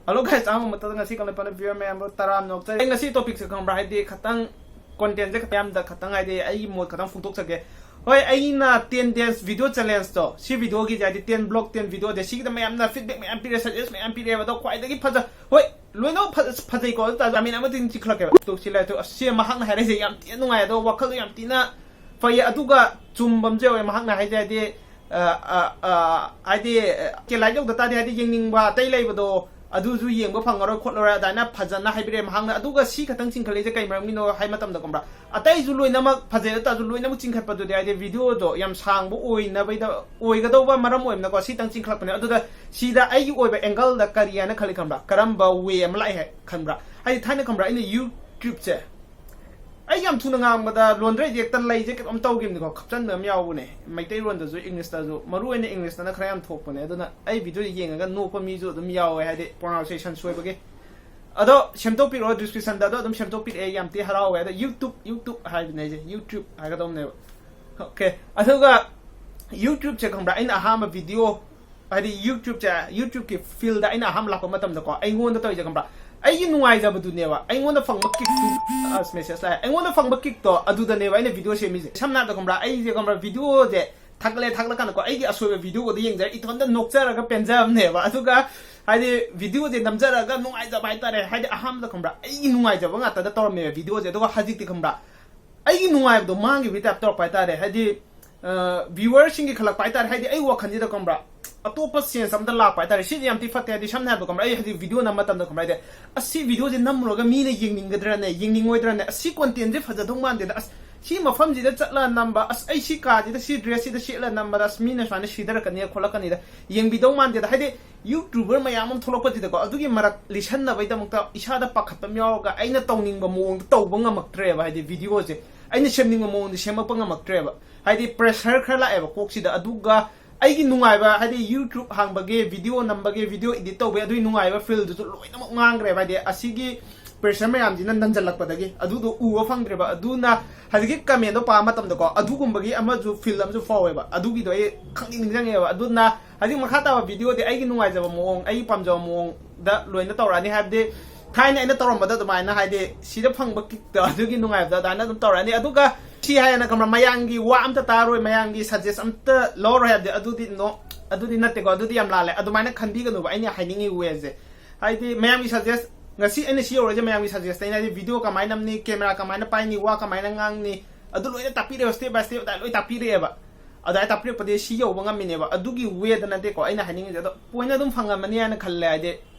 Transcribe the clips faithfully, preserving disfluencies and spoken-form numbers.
Hello guys, ꯑꯍꯥꯟꯕ ꯃꯛꯇꯗ ꯉꯁꯤ ꯀꯪꯂꯩꯄꯥꯛꯅ viewer ꯃꯌꯥꯝꯕꯨ ꯇꯔꯥꯝꯅ ꯑꯣꯛꯆꯔꯤ꯫ ꯑꯩ ꯉꯁꯤ topicꯁꯦ ꯈꯪꯕ꯭ꯔꯥ, ꯍꯥꯏꯗꯤ ꯈꯇꯪ contentꯁꯦ ꯈꯇꯪ ꯌꯥꯝꯗ ꯈꯇꯪ, ꯍꯥꯏꯗꯤ ꯑꯩꯒꯤ ꯃꯣꯠ ꯈꯇꯪ ꯐꯣꯡꯗꯣꯛꯆꯒꯦ꯫ ꯍꯣꯏ, ꯑꯩꯅ ten dance video challengeꯇꯣ, ꯁꯤ videoꯒꯤꯁꯦ, ꯍꯥꯏꯗꯤ ten vlog ten videoꯁꯦ, ꯁꯤꯒꯤꯗ ꯃꯌꯥꯝꯅ feedback ꯃꯌꯥꯝ ꯄꯤꯔꯦ, suggest ꯃꯌꯥꯝ ꯄꯤꯔꯦꯕ꯫ ꯑꯗꯣ ꯈ꯭ꯋꯥꯏꯗꯒꯤ ꯐꯖ, ꯍꯣꯏ, ꯂꯣꯏꯅꯃꯛ ꯐꯖ-, ꯐꯖꯩꯀꯣ, ꯑꯗꯨ ꯇꯥꯔꯁꯨ ꯃꯤꯅ ꯑꯃꯗꯤ ꯆꯤꯡꯈꯠꯂꯛꯀꯦꯕ꯫ ꯇꯣꯛꯁꯤ ꯂꯥꯏ, ꯑꯁꯤ ꯃꯍꯥꯛꯅ ꯍꯥꯏꯔꯛꯏꯁꯦ ꯌꯥꯝ ꯊꯤꯅ ꯅꯨꯡꯉꯥꯏ, ꯑꯗꯣ ꯋꯥꯈꯜꯗꯣ ꯌꯥꯝ ꯊꯤꯅ ꯐꯩ꯫ ꯑꯗꯨꯒ ꯆꯨꯝꯕ ꯑꯃꯁꯨ ꯌꯥꯎꯋꯦ ꯃꯍꯥꯛꯅ ꯍꯥꯏꯁꯦ, ꯍꯥꯏꯗꯤ, ꯑ, ꯑ, ꯑ, ꯍꯥꯏꯗꯤ, ꯀꯦ ꯂꯥꯏꯛ ꯌꯧꯗ ꯇꯥꯔꯗꯤ, ꯍꯥꯏꯗꯤ ꯌꯦꯡꯅꯤꯡꯕ ꯑꯇꯩ ꯂꯩꯕꯗꯣ, ꯑꯗꯨꯁꯨ ꯌꯦꯡꯕ ꯐꯪꯉꯔꯣꯏ ꯈꯣꯠꯂꯔꯣꯏ ꯑꯗꯨꯃꯥꯏꯅ ꯐꯖꯅ ꯍꯥꯏꯕꯤꯔꯛꯑꯦ ꯃꯍꯥꯛꯅ꯫ ꯑꯗꯨꯒ ꯁꯤ ꯈꯛꯇꯪ ꯆꯤꯡꯈꯠꯂꯛꯏꯁꯦ ꯀꯩ ꯃꯔꯝꯒꯤꯅꯣ ꯍꯥꯏ ꯃꯇꯝꯗ, ꯈꯪꯕ꯭ꯔꯥ, ꯑꯇꯩꯁꯨ ꯂꯣꯏꯅꯃꯛ ꯐꯖꯩ, ꯑꯗꯨ ꯇꯥꯔꯁꯨ ꯂꯣꯏꯅꯃꯛ ꯆꯤꯡꯈꯠꯄꯗꯨꯗꯤ, ꯍꯥꯏꯗꯤ videoꯗꯣ ꯌꯥꯝ ꯁꯥꯡꯕ ꯑꯣꯏꯅꯕꯩꯗ, ꯑꯣꯏꯒꯗꯧꯕ ꯃꯔꯝ ꯑꯣꯏꯕꯅꯀꯣ, ꯁꯤꯇꯪ ꯆꯤꯡꯈꯠꯂꯛꯄꯅꯦ꯫ ꯑꯗꯨꯗ ꯁꯤꯗ ꯑꯩꯒꯤ ꯑꯣꯏꯕ angleꯗ ꯀꯔꯤ ꯍꯥꯏꯅ ꯈꯜꯂꯤ ꯈꯪꯕ꯭ꯔꯥ? ꯀꯔꯝꯕ way ꯑꯃ ꯂꯥꯛꯑꯦ ꯍꯥꯏ ꯈꯟꯕ꯭ꯔꯥ? ꯍꯥꯏꯗꯤ ꯊꯥꯏꯅ, ꯈꯪꯕ꯭ꯔꯥ, ꯑꯩꯅ YouTubeꯁꯦ ꯑꯩ ꯌꯥꯝ ꯊꯨꯅ ꯉꯥꯡꯕꯗ ꯂꯣꯟꯗ꯭ꯔꯩꯁꯦ ꯍꯦꯛꯇ ꯂꯩꯁꯦ ꯀꯩꯅꯣꯝ ꯇꯧꯈꯤꯕꯅꯤꯀꯣ, ꯈꯞꯆꯟꯕ ꯑꯃ ꯌꯥꯎꯕꯅꯦ꯫ ꯃꯩꯇꯩꯔꯣꯟꯗꯁꯨ, Englishꯇꯁꯨ, ꯃꯔꯨ ꯑꯣꯏꯅ Englishꯇꯅ ꯈꯔ ꯌꯥꯝ ꯊꯣꯛꯄꯅꯦ꯫ ꯑꯗꯨꯅ ꯑꯩ video ꯌꯦꯡꯉꯒ ꯅꯣꯛꯄ ꯃꯤꯁꯨ ꯑꯗꯨꯝ ꯌꯥꯎꯋꯦ, ꯍꯥꯏꯗꯤ pronunciation ꯁꯣꯏꯕꯒꯤ꯫ ꯑꯗꯣ ꯁꯦꯝꯗꯣꯛꯄꯤꯔꯛꯑꯣ, descriptionꯗ ꯑꯗꯣ ꯑꯗꯨꯝ ꯁꯦꯝꯗꯣꯛꯄꯤꯔꯛꯑꯦ, ꯌꯥꯝ ꯊꯤ ꯍꯔꯥꯎꯋꯦ꯫ ꯑꯗꯣ YouTube, YouTube ꯍꯥꯏꯕꯅꯦ ꯑꯩꯁꯦ, YouTube ꯍꯥꯏꯒꯗꯧꯅꯦꯕ꯫ Okay, ꯑꯗꯨꯒ YouTubeꯁꯦ, ꯈꯪꯕ꯭ꯔꯥ, ꯑꯩꯅ ꯑꯍꯥꯟꯕ video, ꯍꯥꯏꯗꯤ YouTubeꯁꯦ, YouTubeꯀꯤ fieldꯗ ꯑꯩꯅ ꯑꯍꯥꯟꯕ ꯂꯥꯛꯄ ꯃꯇꯝꯗꯀꯣ, ꯑꯩꯉꯣꯟꯗ ꯇꯧꯔꯤꯁꯦ, ꯈꯪꯕ꯭ꯔꯥ, ꯑꯩꯒꯤ ꯅꯨꯡꯉꯥꯏꯖꯕꯗꯨꯅꯦꯕ, ꯑꯩꯉꯣꯟꯗ ꯐꯪꯕ kickꯇꯨ, ꯑꯁ, message ꯂꯥꯛꯑꯦ, ꯑꯩꯉꯣꯟꯗ ꯐꯪꯕ kickꯇꯣ ꯑꯗꯨꯗꯅꯦꯕ ꯑꯩꯅ video ꯁꯦꯝꯃꯤꯁꯦ꯫ ꯁꯝꯅ ꯍꯥꯏꯔꯕꯗ, ꯈꯪꯕ꯭ꯔꯥ, ꯑꯩꯁꯦ, ꯈꯪꯕ꯭ꯔꯥ, videoꯁꯦ ꯊꯥꯒꯠꯂꯦ, ꯊꯥꯒꯠꯂꯀꯥꯟꯗꯀꯣ, ꯑꯩꯒꯤ ꯑꯁꯣꯏꯕ videoꯒꯗꯣ ꯌꯦꯡꯖꯔ ꯏꯊꯣꯟꯗ ꯅꯣꯛꯆꯔꯒ ꯄꯦꯟꯖꯕꯅꯦꯕ꯫ ꯑꯗꯨꯒ ꯍꯥꯏꯗꯤ videoꯁꯦ ꯅꯝꯖꯔꯒ ꯅꯨꯡꯉꯥꯏꯖꯕ ꯍꯥꯏꯇꯥꯔꯦ, ꯍꯥꯏꯗꯤ ꯑꯍꯥꯟꯕꯗ, ꯈꯪꯕ꯭ꯔꯥ, ꯑꯩꯒꯤ ꯅꯨꯡꯉꯥꯏꯖꯕ ꯉꯥꯛꯇꯗ ꯇꯧꯔꯝꯃꯦꯕ videoꯁꯦ꯫ ꯑꯗꯨꯒ ꯍꯧꯖꯤꯛꯇꯤ, ꯈꯪꯕ꯭ꯔꯥ, ꯑꯩꯒꯤ ꯅꯨꯡꯉꯥꯏꯕꯗꯣ ꯃꯥꯡꯈꯤꯕꯒꯤ type ꯇꯧꯔꯛꯄ ꯍꯥꯏꯇꯥꯔꯦ꯫ ꯍꯥꯏꯗꯤ, ꯑ, viewerꯁꯤꯡꯒꯤ ꯈꯜꯂꯛꯄ ꯍꯥꯏꯇꯥꯔꯦ꯫ ꯍꯥꯏꯗꯤ ꯑꯩ ꯋꯥꯈꯜꯁꯤꯗ, ꯈꯪꯕ꯭ꯔꯥ, ꯑꯇꯣꯞꯄ sense ꯑꯃꯗ ꯂꯥꯛꯄ ꯍꯥꯏꯇꯥꯔꯦ꯫ ꯁꯤꯁꯦ ꯌꯥꯝ ꯊꯤ ꯐꯠꯇꯦ꯫ ꯍꯥꯏꯗꯤ ꯁꯝꯅ ꯍꯥꯏꯔꯕꯗ, ꯈꯪꯕ꯭ꯔꯥ, ꯑꯩ ꯍꯧꯖꯤꯛ video ꯅꯝꯕ ꯃꯇꯝꯗ, ꯈꯪꯕ꯭ꯔꯥ, ꯍꯥꯏꯗꯤ, "ꯑꯁ, ꯁꯤ videoꯁꯦ ꯅꯝꯃꯨꯔꯒ ꯃꯤꯅ ꯌꯦꯡꯅꯤꯡꯒꯗ꯭ꯔꯅꯦ, ꯌꯦꯡꯅꯤꯡꯉꯣꯏꯗ꯭ꯔꯅꯦ, ꯑꯁ, ꯁꯤ contentꯁꯦ ꯐꯖꯗꯧ ꯃꯥꯟꯗꯦꯗ, ꯑꯁ, ꯁꯤ ꯃꯐꯝꯁꯤꯗ ꯆꯠꯂ ꯅꯝꯕ, ꯑꯁ, ꯑꯩ ꯁꯤ ꯀꯥꯁꯤꯗ ꯁꯤ dressꯁꯤꯗ ꯁꯦꯠꯂ ꯅꯝꯕꯗ, ꯑꯁ, ꯃꯤꯅ ꯁꯨꯃꯥꯏꯅ ꯁꯤꯊꯔꯛꯀꯅꯤꯗ ꯈꯣꯠꯂꯛꯀꯅꯤꯗ, ꯌꯦꯡꯕꯤꯗꯧ ꯃꯥꯟꯗꯦꯗ"꯫ ꯍꯥꯏꯗꯤ YouTuber ꯃꯌꯥꯝ ꯑꯃ ꯊꯣꯛꯂꯛꯄꯁꯤꯗꯀꯣ, ꯑꯗꯨꯒꯤ ꯃꯔꯛ ꯂꯤꯁꯟꯅꯕꯒꯤꯗꯃꯛꯇ ꯏꯁꯥꯗ ꯄꯥꯈꯠꯄ ꯑꯃ ꯌꯥꯎꯔꯒ ꯑꯩꯅ ꯇꯧꯅꯤꯡꯕ ꯃꯑꯣꯡꯗ ꯇꯧꯕ ꯉꯝꯃꯛꯇ꯭ꯔꯦꯕ꯫ ꯍꯥꯏꯗꯤ videoꯁꯦ ꯑꯩꯅ ꯁꯦꯝꯅꯤꯡꯕ ꯃꯑꯣꯡꯗ ꯁꯦꯝꯃꯛꯄ ꯉꯝꯃꯛꯇ꯭ꯔꯦꯕ꯫ ꯍꯥꯏꯗꯤ pressure ꯈꯔ ꯂꯥꯛꯑꯦꯕ ꯀꯣꯛꯁꯤꯗ꯫ ꯑꯗꯨꯒ ꯑꯩꯒꯤ ꯅꯨꯡꯉꯥꯏꯕ, ꯍꯥꯏꯗꯤ YouTube ꯍꯥꯡꯕꯒꯤ, video ꯅꯝꯕꯒꯤ, video edit ꯇꯧꯕꯒꯤ, ꯑꯗꯨꯒꯤ ꯅꯨꯡꯉꯥꯏꯕ fieldꯗꯨꯁꯨ ꯂꯣꯏꯅꯃꯛ ꯃꯥꯡꯈ꯭ꯔꯦꯕ꯫ ꯍꯥꯏꯗꯤ ꯑꯁꯤꯒꯤ pressure ꯃꯌꯥꯝꯁꯤꯅ ꯅꯟꯖꯜꯂꯛꯄꯗꯒꯤ ꯑꯗꯨꯗꯣ ꯎꯕ ꯐꯪꯗ꯭ꯔꯦꯕ꯫ ꯑꯗꯨꯅ ꯍꯧꯖꯤꯛꯀꯤ commentꯗꯣ ꯄꯥꯕ ꯃꯇꯝꯗꯀꯣ, ꯑꯗꯨꯒꯨꯝꯕꯒꯤ ꯑꯃꯁꯨ feel ꯑꯃꯁꯨ ꯐꯥꯎꯋꯦꯕ꯫ ꯑꯗꯨꯒꯤꯗꯣ ꯑꯩ ꯈꯪꯅꯤꯡ ꯅꯤꯡꯁꯤꯡꯉꯦꯕ꯫ ꯑꯗꯨꯅ ꯍꯧꯖꯤꯛ ꯃꯈꯥ ꯇꯥꯕ videoꯗꯤ ꯑꯩꯒꯤ ꯅꯨꯡꯉꯥꯏꯖꯕ ꯃꯑꯣꯡ, ꯑꯩꯒꯤ ꯄꯥꯝꯖꯕ ꯃꯑꯣꯡ, ꯗ ꯂꯣꯏꯅ ꯇꯧꯔꯛꯑꯅꯤ꯫ ꯍꯥꯏꯕꯗꯤ ꯊꯥꯏꯅ ꯑꯩꯅ ꯇꯧꯔꯝꯕꯗ ꯑꯗꯨꯃꯥꯏꯅ, ꯍꯥꯏꯗꯤ ꯁꯤꯗ ꯐꯪꯕ ꯀꯤꯛꯇ ꯑꯗꯨꯒꯤ ꯅꯨꯡꯉꯥꯏꯕꯗ ꯑꯗꯨꯃꯥꯏꯅ ꯑꯗꯨꯝ ꯇꯧꯔꯛꯑꯅꯤ꯫ ꯑꯗꯨꯒ ꯁꯤ ꯍꯥꯏꯌꯦꯅ ꯈꯪꯕ꯭ꯔꯥ, ꯃꯌꯥꯝꯒꯤ ꯋꯥ ꯑꯝꯇ ꯇꯥꯔꯣꯏ, ꯃꯌꯥꯝꯒꯤ suggest ꯑꯝꯇ ꯂꯧꯔꯣꯏ ꯍꯥꯏꯕꯗꯤ ꯑꯗꯨꯗꯤ no, ꯑꯗꯨꯗꯤ ꯅꯠꯇꯦꯀꯣ, ꯑꯗꯨꯗꯤ ꯌꯥꯝ ꯂꯥꯜꯂꯦ꯫ ꯑꯗꯨꯃꯥꯏꯅ ꯈꯟꯕꯤꯒꯅꯨꯕ, ꯑꯩꯅ ꯍꯥꯏꯅꯤꯡꯉꯤ ꯋꯦꯁꯦ꯫ ꯍꯥꯏꯗꯤ ꯃꯌꯥꯝꯒꯤ suggest, ꯉꯁꯤ ꯑꯩꯅ ꯁꯤ ꯌꯧꯔꯛꯏꯁꯦ ꯃꯌꯥꯝꯒꯤ suggest ꯇꯩꯅ꯫ ꯍꯥꯏꯗꯤ video ꯀꯃꯥꯏꯅ ꯅꯝꯅꯤ, camera ꯀꯃꯥꯏꯅ ꯄꯥꯏꯅꯤ, ꯋꯥ ꯀꯃꯥꯏꯅ ꯉꯥꯡꯅꯤ, ꯑꯗꯨ ꯂꯣꯏꯅ ꯇꯥꯛꯄꯤꯔꯦꯕ, step by step ꯑꯗꯨꯃꯥꯏꯅ ꯂꯣꯏ ꯇꯥꯛꯄꯤꯔꯛꯑꯦꯕ꯫ ꯑꯗꯨꯃꯥꯏꯅ ꯇꯥꯛꯄꯤꯔꯛꯄꯗꯤ ꯁꯤ ꯌꯧꯕ ꯉꯝꯃꯤꯅꯦꯕ꯫ ꯑꯗꯨꯒꯤ ꯋꯦꯗ ꯅꯠꯇꯦꯀꯣ ꯑꯩꯅ ꯍꯥꯏꯅꯤꯡꯉꯤꯁꯦ꯫ ꯑꯗꯣ ꯄꯣꯏꯟ ꯑꯗꯨꯝ ꯐꯪꯉꯝꯃꯅꯤ ꯍꯥꯏꯅ ꯈꯜꯂꯦ꯫ ꯍꯥꯏꯗꯤ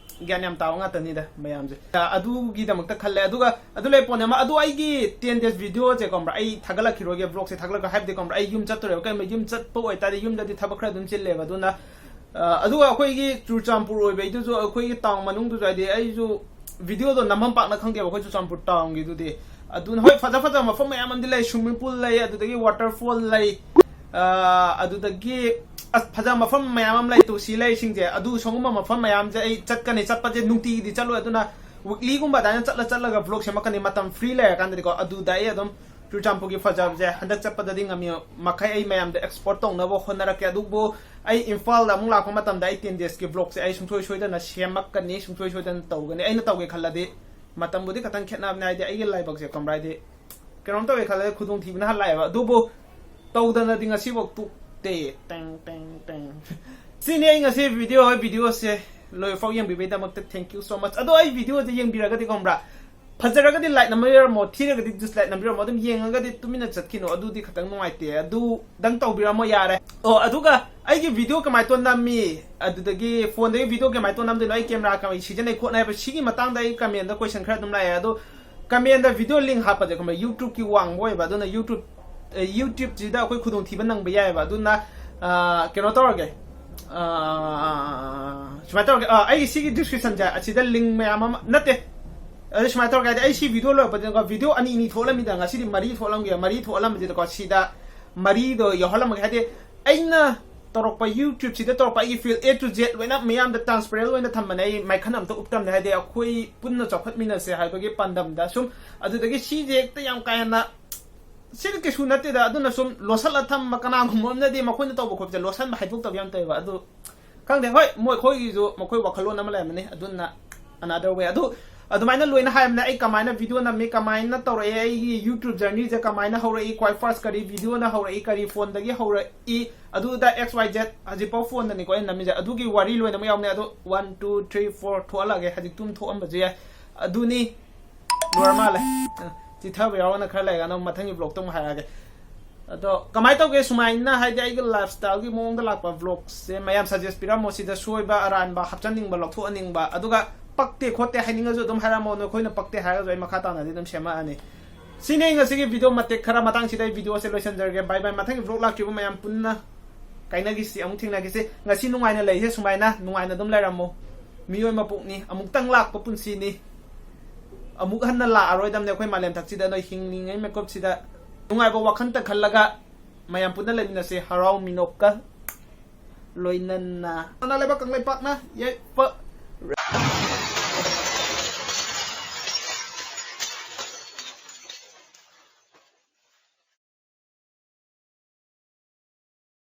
ꯒ꯭ꯌꯥꯟ ꯌꯥꯝ ꯇꯥꯕ ꯉꯥꯛꯇꯅꯤꯗ ꯃꯌꯥꯝꯁꯦ꯫ ꯑ, ꯑꯗꯨꯒꯤꯗꯃꯛꯇ ꯈꯜꯂꯦ꯫ ꯑꯗꯨꯒ ꯑꯗꯨ ꯂꯩ ꯄꯣꯟ ꯑꯃ, ꯑꯗꯨ ꯑꯩꯒꯤ ten days videoꯁꯦ ꯈꯪꯕ꯭ꯔꯥ, ꯑꯩ ꯊꯥꯒꯠꯂꯛꯈꯤꯔꯣꯏꯒꯦ, vlogꯁꯦ ꯊꯥꯒꯠꯂꯛꯈ꯭ꯔꯣꯏ꯫ ꯍꯥꯏꯕꯗꯤ ꯈꯪꯕ꯭ꯔꯥ, ꯑꯩ ꯌꯨꯝ ꯆꯠꯇꯣꯔꯦꯕ꯫ ꯀꯩꯒꯨꯝꯕ ꯌꯨꯝ ꯆꯠꯄ ꯑꯣꯏꯇꯥꯔꯗꯤ ꯌꯨꯝꯗꯗꯤ ꯊꯕꯛ ꯈꯔ ꯑꯗꯨꯝ ꯆꯤꯜꯂꯦꯕ꯫ ꯑꯗꯨꯅ ꯑ, ꯑꯗꯨꯒ ꯑꯩꯈꯣꯏꯒꯤ ꯆꯨꯔꯆꯥꯟꯄꯨꯔ ꯑꯣꯏꯕꯩꯗꯨꯁꯨ, ꯑꯩꯈꯣꯏꯒꯤ ꯇꯥꯎꯟ ꯃꯅꯨꯡꯗꯨꯁꯨ, ꯍꯥꯏꯗꯤ ꯑꯩꯁꯨ videoꯗꯣ ꯅꯝꯐꯝ ꯄꯥꯛꯅ ꯈꯪꯗꯦꯕ ꯑꯩꯈꯣꯏ ꯆꯨꯔꯆꯥꯟꯄꯨꯔ ꯇꯥꯎꯟꯒꯤꯗꯨꯗꯤ꯫ ꯑꯗꯨꯅ ꯍꯣꯏ, ꯐꯖ ꯐꯖꯕ ꯃꯐꯝ ꯃꯌꯥꯝ ꯑꯃꯗꯤ ꯂꯩ, swimming pool ꯂꯩ, ꯑꯗꯨꯗꯒꯤ waterfall ꯂꯩ, ꯑ, ꯑꯗꯨꯗꯒꯤ ꯑꯁ ꯐꯖꯕ ꯃꯐꯝ ꯃꯌꯥꯝ ꯑꯃ ꯂꯩ, ꯇꯨꯁꯤ ꯂꯩꯁꯤꯡꯁꯦ꯫ ꯑꯗꯨ ꯁꯣꯝꯒꯨꯝꯕ ꯃꯐꯝ ꯃꯌꯥꯝꯁꯦ ꯑꯩ ꯆꯠꯀꯅꯤ꯫ ꯆꯠꯄꯁꯦ ꯅꯨꯡꯇꯤꯒꯤꯗꯤ ꯆꯠꯂꯣꯏ, ꯑꯗꯨꯅ weeklyꯒꯨꯝꯕ ꯑꯗꯨꯃꯥꯏꯅ ꯆꯠꯂ ꯆꯠꯂꯒ vlog ꯁꯦꯝꯃꯛꯀꯅꯤ꯫ ꯃꯇꯝ free ꯂꯩꯔꯀꯥꯟꯗꯗꯤꯀꯣ, ꯑꯗꯨꯗ ꯑꯩ ꯑꯗꯨꯝ ꯆꯨꯔꯆꯥꯟꯄꯨꯔꯒꯤ ꯐꯖꯕꯁꯦ ꯍꯟꯗꯛ ꯆꯠꯄꯗꯗꯤ ꯉꯝꯃꯤ ꯃꯈꯩ ꯑꯩ ꯃꯌꯥꯝꯗ export ꯇꯧꯅꯕ ꯍꯣꯠꯅꯔꯛꯀꯦ꯫ ꯑꯗꯨꯕꯨ ꯑꯩ ꯏꯝꯐꯥꯜꯗ ꯑꯃꯨꯛ ꯂꯥꯛꯄ ꯃꯇꯝꯗ ꯑꯩ ten daysꯀꯤ vlogꯁꯦ ꯑꯩ ꯁꯨꯡꯁꯣꯏ ꯁꯣꯏꯗꯅ ꯁꯦꯝꯃꯛꯀꯅꯤ, ꯁꯨꯡꯁꯣꯏ ꯁꯣꯏꯗꯅ ꯇꯧꯒꯅꯤ꯫ ꯑꯩꯅ ꯇꯧꯒꯦ ꯈꯜꯂꯗꯤ꯫ ꯃꯇꯝꯕꯨꯗꯤ ꯈꯇꯪ ꯈꯦꯠꯅꯕꯅꯦ, ꯍꯥꯏꯗꯤ ꯑꯩꯒꯤ ꯂꯥꯏꯕꯛꯁꯦ ꯈꯪꯕ꯭ꯔꯥ, ꯍꯥꯏꯗꯤ ꯀꯩꯅꯣꯝ ꯇꯧꯒꯦ ꯈꯜꯂꯗꯤ ꯈꯨꯗꯣꯡꯊꯤꯕꯅ ꯍꯜꯂꯛꯑꯦꯕ꯫ ꯑꯗꯨꯕꯨ ꯇꯧꯗꯅꯗꯤ ꯉꯁꯤꯐꯥꯎ ꯇꯣꯛꯇꯦ꯫ ꯇꯦꯡ, ꯇꯦꯡ, ꯇꯦꯡ꯫ ꯁꯤꯅꯤ ꯑꯩ ꯉꯁꯤ video, ꯍꯣꯏ, videoꯁꯦ ꯂꯣꯏꯐꯥꯎ ꯌꯦꯡꯕꯤꯕꯩꯗꯃꯛꯇ thank you so much꯫ ꯑꯗꯣ ꯑꯩ videoꯁꯦ ꯌꯦꯡꯕꯤꯔꯒꯗꯤ ꯈꯪꯕ꯭ꯔꯥ, ꯐꯖꯔꯒꯗꯤ like ꯅꯝꯕꯤꯔꯝꯃꯣ, ꯊꯤꯔꯒꯗꯤ dislike ꯅꯝꯕꯤꯔꯝꯃꯣ, ꯑꯗꯨꯝ ꯌꯦꯡꯉꯒꯗꯤ ꯇꯨꯃꯤꯟꯅ ꯆꯠꯈꯤꯅꯣ, ꯑꯗꯨꯗꯤ ꯈꯇꯪ ꯅꯨꯡꯉꯥꯏꯇꯦ꯫ ꯑꯗꯨꯗꯪ ꯇꯧꯕꯤꯔꯝꯃꯣ ꯌꯥꯔꯦ꯫ ꯑꯣ, ꯑꯗꯨꯒ ꯑꯩꯒꯤ video ꯀꯃꯥꯏꯅ ꯇꯧꯅ ꯅꯝꯃꯤ, ꯑꯗꯨꯗꯒꯤ phoneꯗꯒꯤ video ꯀꯃꯥꯏꯅ ꯇꯧꯅ ꯅꯝꯗꯣꯏꯅꯣ, ꯑꯩ camera ꯀꯃꯥꯏꯅ ꯁꯤꯖꯤꯟꯅꯩ ꯈꯣꯠꯅꯩ ꯍꯥꯏꯕ, ꯁꯤꯒꯤ ꯃꯇꯥꯡꯗ ꯑꯩ commentꯗ question ꯈꯔ ꯑꯗꯨꯝ ꯂꯥꯛꯑꯦ꯫ ꯑꯗꯣ commentꯗ video link ꯍꯥꯞꯄꯁꯦ ꯈꯪꯕ꯭ꯔꯥ, YouTubeꯀꯤ ꯋꯥꯡꯕ ꯑꯣꯏꯕ, ꯑꯗꯨꯅ YouTube, ꯑ, YouTubeꯁꯤꯗ ꯑꯩꯈꯣꯏ ꯈꯨꯗꯣꯡꯊꯤꯕ ꯅꯪꯕ ꯌꯥꯏꯑꯕ꯫ ꯑꯗꯨꯅ, ꯑ, ꯀꯩꯅꯣ ꯇꯧꯔꯒꯦ, ꯑ, ꯁꯨꯃꯥꯏꯅ ꯇꯧꯔꯒꯦ, ꯑ, ꯑꯩꯒꯤ ꯁꯤꯒꯤ descriptionꯁꯦ ꯑꯁꯤꯗ link ꯃꯌꯥꯝ ꯑꯃ ꯅꯠꯇꯦ꯫ ꯑꯗꯨ ꯁꯨꯃꯥꯏꯅ ꯇꯧꯔꯒꯦ, ꯍꯥꯏꯗꯤ ꯑꯩ ꯁꯤ video ꯂꯣꯏꯔꯛꯄꯗꯀꯣ, video ꯑꯅꯤ ꯑꯅꯤ ꯊꯣꯛꯍꯜꯂꯝꯃꯤꯗ, ꯉꯁꯤꯗꯤ ꯃꯔꯤ ꯊꯣꯛꯍꯜꯂꯝꯒꯦ꯫ ꯃꯔꯤ ꯊꯣꯛꯍꯜꯂꯝꯕꯁꯤꯗꯀꯣ, ꯁꯤꯗ ꯃꯔꯤꯗꯣ ꯌꯥꯎꯍꯜꯂꯝꯃꯒꯦ꯫ ꯍꯥꯏꯗꯤ ꯑꯩꯅ ꯇꯧꯔꯛꯄ, YouTubeꯁꯤꯗ ꯇꯧꯔꯛꯄ ꯑꯩꯒꯤ field A to Z ꯂꯣꯏꯅ ꯃꯤꯌꯥꯝꯗ transparent ꯑꯣꯏꯅ ꯊꯝꯕꯅꯦ꯫ ꯑꯩ ꯃꯥꯏꯈꯟ ꯑꯝꯇ ꯎꯞꯇꯕꯅꯦ, ꯍꯥꯏꯗꯤ ꯑꯩꯈꯣꯏ ꯄꯨꯟꯅ ꯆꯥꯎꯈꯠꯃꯤꯟꯅꯁꯦ ꯍꯥꯏꯕꯒꯤ ꯄꯥꯟꯗꯝꯗ꯫ ꯁꯨꯝ ꯑꯗꯨꯗꯒꯤ ꯁꯤꯁꯦ ꯍꯦꯛꯇ ꯌꯥꯝ ꯀꯥ ꯍꯦꯟꯅ ꯁꯤꯗꯤ ꯀꯩꯁꯨ ꯅꯠꯇꯦꯗ꯫ ꯑꯗꯨꯅ ꯁꯨꯝ ꯂꯣꯠꯁꯜꯂ ꯊꯝꯕ, ꯀꯅꯥꯒꯨꯝꯕ ꯑꯃꯅꯗꯤ ꯃꯈꯣꯏꯅ ꯇꯧꯕ ꯈꯣꯠꯄꯁꯦ ꯂꯣꯠꯁꯟꯕ, ꯍꯥꯏꯗꯣꯛꯇꯕ ꯌꯥꯝ ꯇꯧꯋꯦꯕ꯫ ꯑꯗꯨ ꯈꯪꯗꯦ, ꯍꯣꯏ, ꯃꯣꯏ ꯑꯩꯈꯣꯏꯒꯤꯁꯨ ꯃꯈꯣꯏ ꯋꯥꯈꯜꯂꯣꯟ ꯑꯃ ꯂꯩꯔꯝꯃꯅꯤ, ꯑꯗꯨꯅ another way꯫ ꯑꯗꯨ ꯑꯗꯨꯃꯥꯏꯅ ꯂꯣꯏꯅ ꯍꯥꯏꯔꯝꯅꯦ, ꯑꯩ ꯀꯃꯥꯏꯅ ꯚꯤꯗꯤꯑꯣ ꯅꯝꯃꯤ, ꯀꯃꯥꯏꯅ ꯇꯧꯔꯛꯑꯦ, ꯑꯩꯒꯤ YouTube journey ꯁꯦ ꯀꯃꯥꯏꯅ ꯍꯧꯔꯛꯏ, ꯈ꯭ꯋꯥꯏ ꯐꯥꯔꯁ ꯀꯔꯤ ꯚꯤꯗꯤꯑꯣꯅ ꯍꯧꯔꯛꯏ, ꯀꯔꯤ ꯐꯣꯟꯗꯒꯤ ꯍꯧꯔꯛꯏ, ꯑꯗꯨꯗ X Y Z ꯍꯧꯖꯤꯛꯐꯥꯎ ꯐꯣꯟꯗꯅꯤꯀꯣ ꯑꯩꯅ ꯅꯝꯃꯤꯁꯦ, ꯑꯗꯨꯒꯤ ꯋꯥꯔꯤ ꯂꯣꯏꯅꯃꯛ ꯌꯥꯎꯅꯤ꯫ ꯑꯗꯣ one two three four ꯊꯣꯛꯍꯜꯂꯛꯑꯒꯦ, ꯍꯧꯖꯤꯛꯇꯨꯝ ꯊꯣꯛꯑꯝꯕꯁꯨ ꯌꯥꯏ꯫ ꯑꯗꯨꯅꯤ, ꯂꯣꯏꯔ ꯃꯥꯜꯂꯦ꯫ ꯑ, ꯆꯤꯊꯕ ꯌꯥꯎꯔꯒꯅ ꯈꯔ ꯂꯩꯔꯒ ꯑꯗꯨꯝ ꯃꯊꯪꯒꯤ ꯚ꯭ꯂꯣꯛꯇ ꯑꯃꯨꯛ ꯍꯥꯏꯔꯛꯑꯒꯦ꯫ ꯑꯗꯣ ꯀꯃꯥꯏꯅ ꯇꯧꯒꯦ, ꯁꯨꯃꯥꯏꯅ ꯍꯥꯏꯗꯤ ꯑꯩꯒꯤ ꯂꯥꯏꯐ ꯁ꯭ꯇꯥꯏꯜꯒꯤ ꯃꯑꯣꯡꯗ ꯂꯥꯛꯄ ꯚ꯭ꯂꯣꯛꯁꯦ ꯃꯌꯥꯝ ꯁꯖꯦꯁ ꯄꯤꯔꯝꯃꯣ, ꯁꯤꯗ ꯁꯣꯏꯕ ꯑꯔꯥꯟꯕ ꯍꯥꯞꯆꯟꯅꯤꯡꯕ, ꯂꯧꯊꯣꯛꯍꯟꯅꯤꯡꯕ, ꯑꯗꯨꯒ ꯄꯛꯇꯦ ꯈꯣꯠꯇꯦ ꯍꯥꯏꯅꯤꯡꯉꯁꯨ ꯑꯗꯨꯝ ꯍꯥꯏꯔꯝꯃꯣ, ꯅꯈꯣꯏꯅ ꯄꯛꯇꯦ ꯍꯥꯏꯔꯒꯁꯨ ꯑꯩ ꯃꯈꯥ ꯇꯥꯅꯗꯤ ꯑꯗꯨꯝ ꯁꯦꯝꯃꯛꯑꯅꯤ꯫ ꯁꯤꯅꯤ ꯑꯩ ꯉꯁꯤꯒꯤ ꯚꯤꯗꯤꯑꯣ ꯃꯇꯦꯛ ꯈꯔ, ꯃꯇꯥꯡꯁꯤꯗ ꯑꯩ ꯚꯤꯗꯤꯑꯣꯁꯦ ꯂꯣꯏꯁꯤꯟꯖꯔꯒꯦ꯫ ꯕꯥꯏ ꯕꯥꯏ, ꯃꯊꯪꯒꯤ ꯚ꯭ꯂꯣꯛ ꯂꯥꯛꯇ꯭ꯔꯤꯕ ꯃꯌꯥꯝ ꯄꯨꯟꯅ ꯀꯥꯏꯅꯈꯤꯁꯤ, ꯑꯃꯨꯛ ꯊꯦꯡꯅꯈꯤꯁꯤ꯫ ꯉꯁꯤ ꯅꯨꯡꯉꯥꯏꯅ ꯂꯩꯁꯦ ꯁꯨꯃꯥꯏꯅ, ꯅꯨꯡꯉꯥꯏꯅ ꯑꯗꯨꯝ ꯂꯩꯔꯝꯃꯣ꯫ ꯃꯤꯑꯣꯏ ꯃꯄꯣꯛꯅꯤ, ꯑꯃꯨꯛꯇꯪ ꯂꯥꯛꯄ ꯄꯨꯟꯁꯤꯅꯤ, ꯑꯃꯨꯛ ꯍꯟꯅ ꯂꯥꯛꯑꯔꯣꯏꯗꯕꯅꯦ ꯑꯩꯈꯣꯏ ꯃꯥꯂꯦꯝ ꯊꯛꯁꯤꯗ꯫ ꯅꯣꯏ ꯍꯤꯡꯂꯤꯉꯩ ꯃꯤꯀꯨꯞꯁꯤꯗ ꯅꯨꯡꯉꯥꯏꯕ ꯋꯥꯈꯜꯇ ꯈꯜꯂꯒ ꯃꯌꯥꯝ ꯄꯨꯟꯅ ꯂꯩꯃꯤꯟꯅꯁꯦ, ꯍꯔꯥꯎ ꯃꯤꯅꯣꯛꯀ ꯂꯣꯏꯅꯅ꯫ ꯁꯅꯥ ꯂꯩꯕꯥꯛ ꯀꯪꯂꯩꯄꯥꯛꯅ ꯌꯥꯏꯐ